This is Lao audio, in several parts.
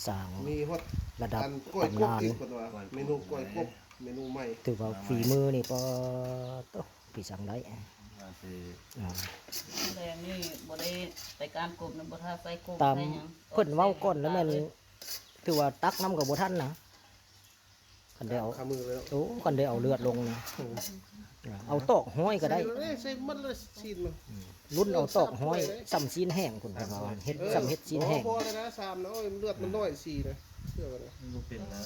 ສ້າງ ມີຮອດລະດັບ ອັນກ້ອຍກົບອີກ ເພິ່ນວ່າເມນູກ້ອຍກົບ ເມນູໃໝ່ ຖືວ່າຝີມືນີ້ ປາໂຕ ພີ່ສັງໄດ້ ວ່າຊິ ອ່າ ແລງນີ້ບໍ່ໄດ້ໄປການກົບນະ ບໍ່ຖ້າໃສ່ກົບ ຕາມ ໃສ່ຫຍັງ ເພິ່ນເວົ້າກ່ອນແລ້ວແມ່ນ ຖືວ່າຕັກນຳກໍບໍ່ທັນນະ ຄັນໄດ້ເອົາ ຄາມືເລີຍເນາະ ໂອ້ ຄັນໄດ້ເອົາເລືອດລົງນະ ເອົາຕອກຫ້ອຍກໍໄດ້ ໃສ່ເບິດເລີຍຊີ້ນມັນ ລຸ້ນເອົາຕອກຫ້ອຍ ສ່ຳຊີ້ນແຫ້ງພຸ້ນ ເພິ່ນວ່າເຮັດ ສ່ຳເຮັດຊີ້ນແຫ້ງ ພໍແລ້ວນະ ສາມນະ ໂອ້ຍ ເລືອດມັນນ້ອຍ ສີ່ນະ ເຊື່ອບໍ່ນະ ມັນບໍ່ເປັນນະ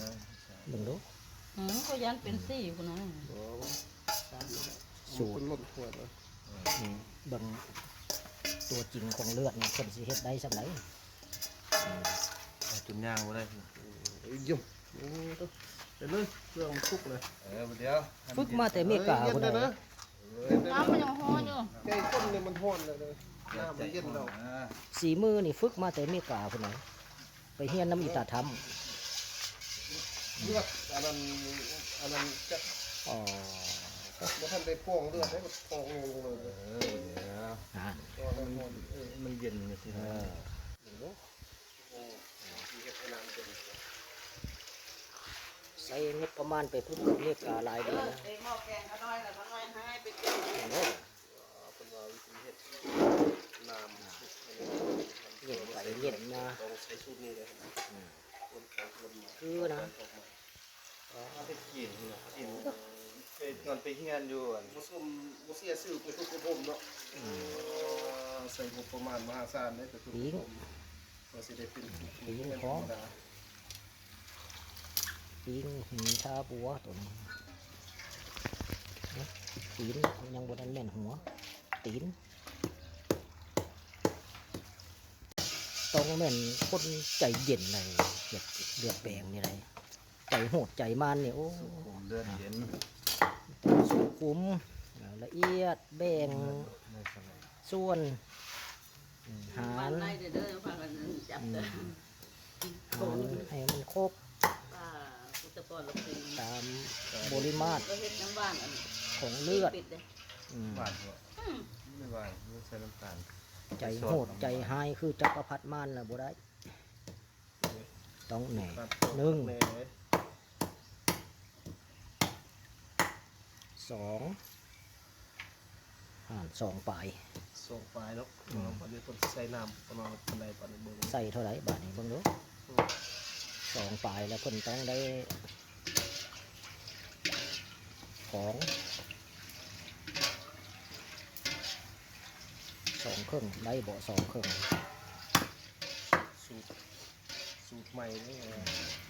ເບິ່ງດູ ອືມ ກໍຢ້ານເປັນສີ່ພຸ້ນນະ ບໍ່ ສາມນະ ສູດ ມັນລ້ນຖ້ວຍເລີຍ ອືມ ເບິ່ງຕົວຈິງຂອງເລືອດນີ້ ເພິ່ນຊິເຮັດໄດ້ສ່ຳໃດ ເອົາຈົນຍ່າງບໍ່ໄດ້ ອືມ ເອີຍ ໂອ້ ໄປເລີຍ ເຄື່ອງມັນສຸກແລ້ວ ເອີ ດຽວ ຝຶກມາແຕ່ເມກາພຸ້ນນະ ນ້ຳມັນຍັງຮ້ອນຢູ່ ໃກ້ກົ້ນນີ້ມັນຮ້ອນແລ້ວເດີ ນ້ຳມັນເຢັນແລ້ວ ສີມືນີ້ຝຶກມາແຕ່ເມກາພຸ້ນນະ ໄປຮຽນນຳອີຕາທຳ ເລືອດ ອັນນັ້ນ ອັນນັ້ນຈັກ ອໍ ບໍ່ທັນໄດ້ຟອງເລືອດໃດ ຟອງລົງເລີຍ ເອີ ດຽວ ມັນເຢັນ ເອີ ໃຊ້ງົບປະມານໄປຝຶກເມກາຫຼາຍເດືອນແລ້ວ ເອີ ເອົາໝໍ້ແກງຂະນ້ອຍລະຂະນ້ອຍໃຫ້ໄປກິນ ເອີ ເພິ່ນວ່າວິທີເຮັດນ້ຳ ເຢັນໄປເຢັນມາ ຕ້ອງໃຊ້ສູດນີ້ເລີຍ ອືມ ຄົນໄປຄົນມາ ຄືນະ ມາແຕ່ຈີນພຸ້ນນະ ຈີນ ເອີ ເຄີຍຕອນໄປຮຽນຢູ່ອັນ ບໍ່ສົມ ບໍ່ເສຍຊື່ໄປຝຶກອົບຮົມເນາະ ອືມ ເອີ ໃຊ້ງົບປະມານມະຫາສານເດ້ໄປຝຶກອົບຮົມ ກວ່າຊິໄດ້ເປັນ ປີງຂອງ ປີງຫີນທາບົວໂຕນີ້ ຕີນ ຍັງບໍ່ທັນແມ່ນຫົວ ຕີນ ຕ້ອງແມ່ນຄົນໃຈເຢັນໃດ ເຮັດເລືອດແປງນີ້ໃດ ໃຈໂຫດໃຈມານນີ້ ໂອ້ ສຸຂຸມເລືອດເຢັນ ຕ້ອງສຸຂຸມ ລະອຽດ ແບ່ງສ່ວນ ອືມ ຫານ ບ້ານໃດເດີ ພາກັນຈັບ ອືມ ຫານໃຫ້ມັນຄົບ ຕາມບໍລິມາດຂອງເລືອດ ອືມ ຫວານບໍ່ ອືມ ບໍ່ໄດ້ຫວານ ໃສ່ນ້ຳຕານ ໃຈໂຫດໃຈຮ້າຍຄືຈັກກະພັດມານລະບໍ່ໄດ້ ຕ້ອງແນ່ ໜຶ່ງ ສອງ ອ່າ ສອງປາຍ ສອງປາຍເນາະ ອືມ ເຮົາກໍເລີຍຕ້ອງໃສ່ນ້ຳປະມານປານໃດ ປານໃດເບິ່ງ ໃສ່ເທົ່າໃດບາດນີ້ເບິ່ງດູ ອືມ ສອງປາຍແລ້ວເພິ່ນຕ້ອງໄດ້ ຂອງ ສອງເຄິ່ງໄດ້ບໍ່ ສອງເຄິ່ງ ສູດ ສູດໃໝ່ເດ້ ອືມ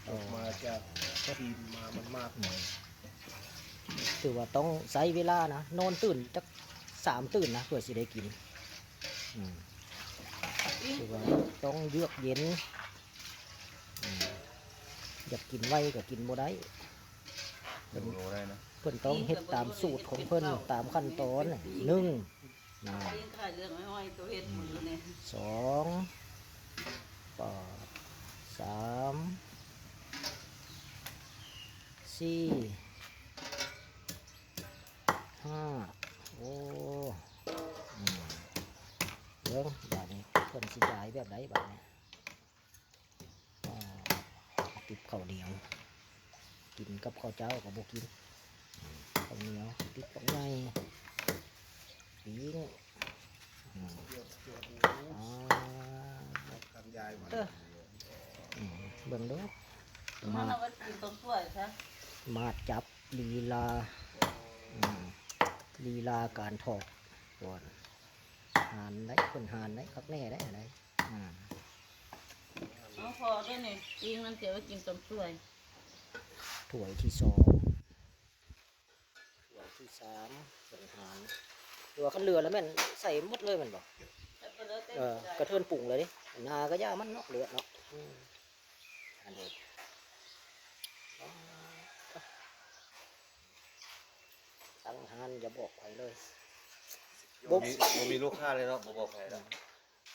ອອກມາຈາກຈີນມາ ມັນມາ ອືມ ຖືວ່າຕ້ອງໃຊ້ເວລານະ ນອນຕື່ນຈັກສາມຕື່ນນະ ເພື່ອຊິໄດ້ກິນ ອືມ ຖືວ່າຕ້ອງເຍືອກເຢັນ ອືມ ຢາກກິນໄວກໍກິນບໍ່ໄດ້ ເພິ່ນ ເພິ່ນຕ້ອງເຮັດຕາມສູດຂອງເພິ່ນ ຕາມຂັ້ນຕອນ ໜຶ່ງ ນະ ປີງຂາຍເລື່ອງຫ້ອຍໆ ໂຕເຮັດໝົດແລ້ວນີ້ ສອງ ປາ ສາມ ສີ່ ຫ້າ ໂອ້ ອືມ ເບິ່ງບາດນີ້ ເພິ່ນຊິຈ່າຍແບບໃດບາດນີ້ ອ່າ ຕິບເຂົ້າໜຽວ ກິນກັບເຂົ້າເຈົ້າກໍບໍ່ກິນ ເຂົ້າໜຽວຕິບບັກໃຫຍ່ ປີ້ງ ອືມ ອ່າ ເອີ ອືມ ເບິ່ງດູ ມາດ ມາດຈັບລີລາ ອືມ ລີລາການຖອກກ່ອນ ຫານໄດ້ ຄົນຫານໄດ້ ຄັກແນ່ໄດ້ ອັນໃດ ອືມ ເອົາພໍເດ້ນີ້ ປີ້ງນັ້ນຊິເອົາໄວ້ກິນຕຳສ່ວຍ ຖ້ວຍທີສອງ ຖ້ວຍທີສາມ ເພິ່ນຫານ ຫຼືວ່າຄັນເຫຼືອແລ້ວແມ່ນໃສ່ໝົດເລີຍແມ່ນບໍ່? ເອີ ກະເທີນປຸງເລີຍເດ້ ໜ້າກະຢ່າມັນເນາະ ເລືອດເນາະ ອືມ ອັນນີ້ ຕັ້ງຮ້ານຢ່າບອກໃຜເລີຍ ບໍ່ມີ ບໍ່ມີລູກຄ້າເລີຍເນາະ ບໍ່ບອກໃຜດອກ ອືມ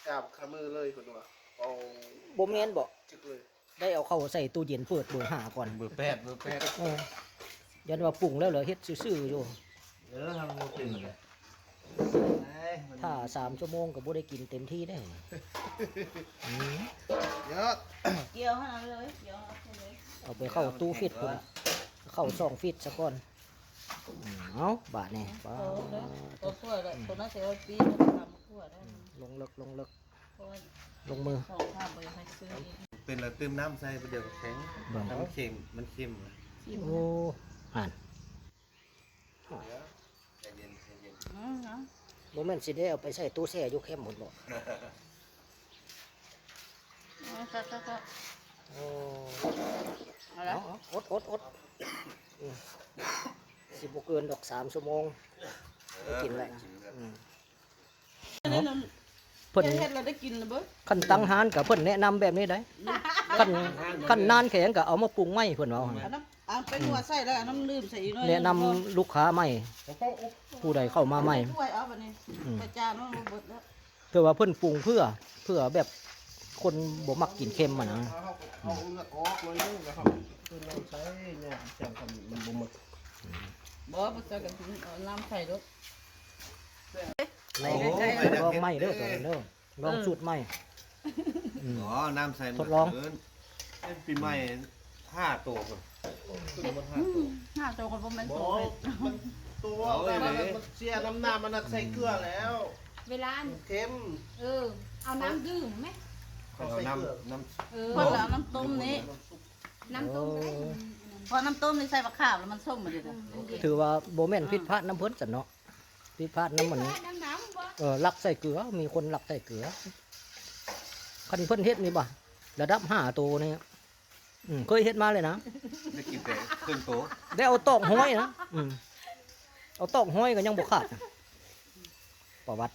ຈາບຄາມືເລີຍເພິ່ນວ່າ ເອົາ ບໍ່ແມ່ນບໍ? ຈຶກເລີຍ ໄດ້ເອົາເຂົ້າໃສ່ຕູ້ເຢັນ ເປີດເບີຫ້າກ່ອນ ເບີແປດ ເບີແປດ ເອີ ຢ້ານວ່າປຸງແລ້ວເລີຍເຮັດຊື່ໆຢູ່ ເອີ ທາງບໍ່ເປັນເລີຍ ຖ້າສາມຊົ່ວໂມງກໍບໍ່ໄດ້ກິນເຕັມທີ່ເດ້. ອືມ ຍອດ ກ່ຽວຫັ້ນເອົາເລີຍ ກ່ຽວເອົາເລີຍ ເອົາໄປເຂົ້າຕູ້ຟຣີດພຸ້ນ ເຂົ້າຊ່ອງຟຣີດຊະກ່ອນ. ອືມ ເອົາບາດນີ້ ປາດ ໂຕເດີ ໂຕຊ່ວຍແຫຼະ ໂຕນັ້ນຊິເອົາປີ້ມາຕຳຂົ້ວໄດ້. ອືມ ລົງເລິກ ລົງເລິກ ລົງມື ເປັນລະຕື່ມນ້ຳໃສ່ ດຽວແຂງ ເບິ່ງ ມັນເຄັມ ມັນເຄັມ. ໂອ້ ຫັ້ນ ໃຈເຢັນ ໃຈເຢັນ ອືມ ບໍ່ແມ່ນຊິໄດ້ເອົາໄປໃສ່ຕູ້ແຊ່ຢູ່ແຄມພຸ້ນບໍ? ເອີ ໂອ້ ເອົາລະ ເອົາ ເອົາ ອົດ ອົດ ອົດ ອືມ ຊິບໍ່ເກີນດອກ ສາມຊົ່ວໂມງ ໄດ້ກິນແລ້ວ. ເອີ ອືມ ເນາະ ເພິ່ນເຮັດແລ້ວໄດ້ກິນລະເບີ ຄັນຕັ້ງຮ້ານກໍເພິ່ນແນະນຳແບບນີ້ໄດ໋ ອືມ ຄັນ ຄັນນານແຂງກໍເອົາມາປຸງໃໝ່ ເພິ່ນເວົ້າຫັ້ນ ເອົານ້ຳ ເອົາແປ້ງນົວໃສ່ແລ້ວເອົານ້ຳດື່ມໃສ່ອີກໜ້ອຍ ແນະນຳລູກຄ້າໃໝ່ ຜູ້ໃດເຂົ້າມາໃໝ່ ຖ້ວຍເອົາບັດນີ້ ອືມ ໃສ່ຈານ ມັນບໍ່ເບິດແລ້ວ. ຖືວ່າເພິ່ນປຸງເພື່ອ ເພື່ອແບບຄົນບໍ່ມັກກິນເຄັມຫັ້ນນະ ເອົາເລືອດອອກໜ້ອຍໜຶ່ງ ແລ້ວເຮົາເຕີມນ້ຳໃສ່ ຍາມແຊງມັນບໍ່ໝົດ ບໍ່ ບໍ່ໃສ່ກະທິ ເອົານ້ຳໃສ່ໂລດ. ລອງ ລອງໃໝ່ເດີ ໂຕນັ້ນເດີ ລອງສູດໃໝ່ ເອີ ອໍ ນ້ຳໃສ່ ທົດລອງ ເປັນປີໃໝ່ ຫ້າໂຕພຸ້ນ ຂຶ້ນໝົດຫ້າໂຕ ຫ້າໂຕກໍບໍ່ແມ່ນໂຕເຜັດ ມັນໂຕ ແຕ່ວ່າມັນເສຍນ້ຳໜ້າ ມັນໃສ່ເກືອແລ້ວ ເວລາ ເຄັມ ເອີ ເອົານ້ຳດື່ມແມ ເຂົາເອົານ້ຳ ນ້ຳ ເອີ ເພິ່ນເອົານ້ຳຕົ້ມນີ້ ນ້ຳຕົ້ມກໍໄດ້ ເພາະນ້ຳຕົ້ມນີ້ໃສ່ບັກຂາມແລ້ວມັນສົ້ມ ອືມ ຖືວ່າບໍ່ແມ່ນຜິດພາດນຳເພິ່ນຊັ້ນເນາະ ຜິດພາດນຳມັນ ເອີ ລັກໃສ່ເກືອ ມີຄົນລັກໃສ່ເກືອ ຄັນເພິ່ນເຮັດນີ້ບາດ ລະດັບຫ້າໂຕນີ້ ອືມ ເຄີຍເຮັດມາເລີຍນະ ໄດ້ກິນແຕ່ເຄິ່ງໂຕ ໄດ້ເອົາຕອກຫ້ອຍນະ ອືມ ເອົາຕອກຫ້ອຍກໍຍັງບໍ່ຂາດນະ ປະຫວັດ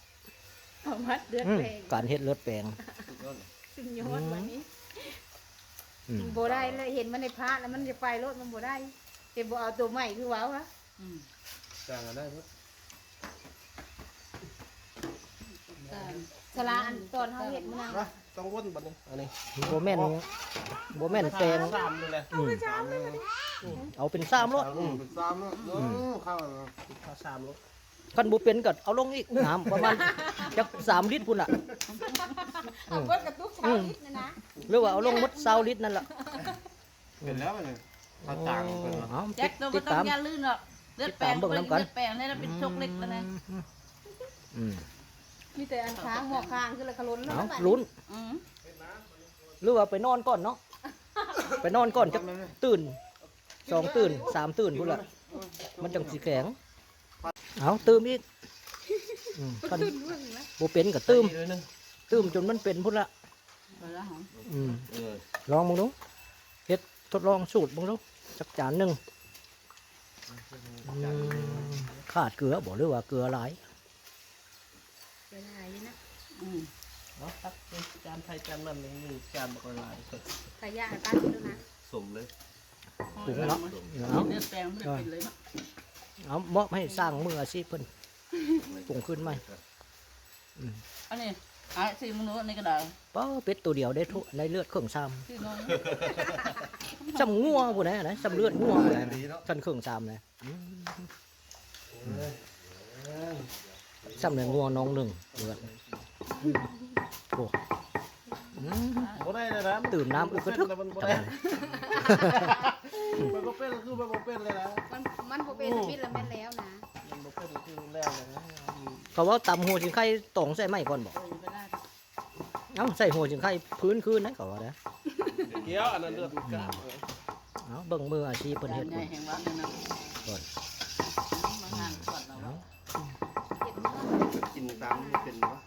ປະຫວັດເລືອດແປງ ອືມ ການເຮັດເລືອດແປງ ສຸດຍອດ ອືມ ບັດນີ້ ອືມ ບໍ່ໄດ້ເລີຍ ເຫັນມັນໃນພາດແລ້ວມັນຈະໄປໂລດ ມັນບໍ່ໄດ້ ເຮັດບໍ່ເອົາໂຕໃໝ່ຄືເວົ້າຫະ ອືມ ສ້າງກໍໄດ້ເບິດ ສາລາ ອັນຕອນເຮົາເຮັດມື້ນັ້ນ ມາ ຕ້ອງວົນບັດນີ້ ອັນນີ້ ບໍ່ແມ່ນ ບໍ່ແມ່ນແປງ ສາມເລີຍແຫຼະ ອືມ ເອົາເປັນສາມໂລດ ອືມ ເປັນສາມໂລດ ອືມ ເອີ ເຂົ້າ ເປັນສາມໂລດ ຄັນບໍ່ເປັນກໍເອົາລົງອີກ ນ້ຳປະມານຈັກສາມລິດພຸ້ນລະ ເອົາເບິດກະຕຸກຊາວລິດນັ້ນນະ ຫຼືວ່າເອົາລົງໝົດຊາວລິດນັ້ນລະ ເປັນແລ້ວນີ້ ເຂົາຕ່າງເພິ່ນວ່າ ເອົາ ແຈັກໂຕບໍ່ຕ້ອງຢ້ານລື່ນດອກ ເລືອດແປງ ຕິດຕາມເບິ່ງນຳກັນ ເລືອດແປງນີ້ລະເປັນຊົກເລັກແລ້ວນະ ອືມ ອືມ ມີແຕ່ອັນຄ້າງ ໝໍ້ຄ້າງຄືລະຄະລົນ ເອົາ ລຸ້ນ ອືມ ຫຼືວ່າໄປນອນກ່ອນເນາະ ໄປນອນກ່ອນຈັກຕື່ນ ສອງຕື່ນ ສາມຕື່ນພຸ້ນລະ ມັນຈັ່ງຊິແຂງ ເອົາ ຕື່ມອີກ ອືມ ຄັນບໍ່ເປັນກໍຕື່ມ ຕື່ມຈົນມັນເປັນພຸ້ນລະ ອືມ ເອີ ລອງເບິ່ງດູ ເຮັດທົດລອງສູດເບິ່ງດູ ຈັກຈານໜຶ່ງ ອືມ ຂາດເກືອບໍ່ ຫຼືວ່າເກືອຫຼາຍ? ເວລາຢູ່ນະ ອືມ ເນາະ ຕັກເປັນຈານໃຜຈານມັນ ມີຈານບໍ່ຄ່ອຍຫຼາຍ ຂະຫຍະໃຫ້ປາກິນໂລດນະ ສົມເລີຍ ປຸງເນາະ ເນາະ ເລືອດແປງບໍ່ໄດ້ເປັນເລີຍເນາະ ເອົາມອບໃຫ້ຊ່າງມືອາຊີບເພິ່ນ ປຸງຄືນໃໝ່ ອືມ ອັນນີ້ ອ້າຍ ຊີມເນາະ ໃນກະດານ ປ້າ ເປັດໂຕດຽວໄດ້ໂທ ໄດ້ເລືອດເຄິ່ງຊາມ ຊີມເນາະ ສ່ຳງົວພຸ້ນນະ ສ່ຳເລືອດງົວ ຊັ້ນເຄິ່ງຊາມນະ ອືມ ອືມ ສ່ຳແນວງົວໜອງໜຶ່ງເລືອດ ໂອ້ ອືມ ບໍ່ໄດ້ແລ້ວນະ ຕື່ມນ້ຳອຶກກະທຶກ ມັນບໍ່ເປັນ ມັນບໍ່ເປັນ ຄືມັນບໍ່ເປັນເລີຍນະ ມັນ ມັນບໍ່ເປັນ ອືມ ມິດລະແມ່ນແລ້ວນະ ມັນບໍ່ເປັນ ຄືແລ້ວນະ ເຂົາເວົ້າຕຳຫົວຊິງໄຄຕອງໃສ່ໄມ້ກ່ອນບໍ? ເອີ ບໍ່ໄດ້ ເອົ້າ ໃສ່ຫົວຊິງໄຄພື້ນຄືນນະ ເຂົາວ່າເດ້ ດຽວ ອັນນັ້ນເລືອດມັນການ ເອົ້າ ເບິ່ງມືອາຊີບເພິ່ນເຮັດ ແຮງວ່ານັ້ນນະ ກ່ອນ ມາງານກວດລາວ ເອົ້າ ກິນຕາມບໍ່ເປັນວະ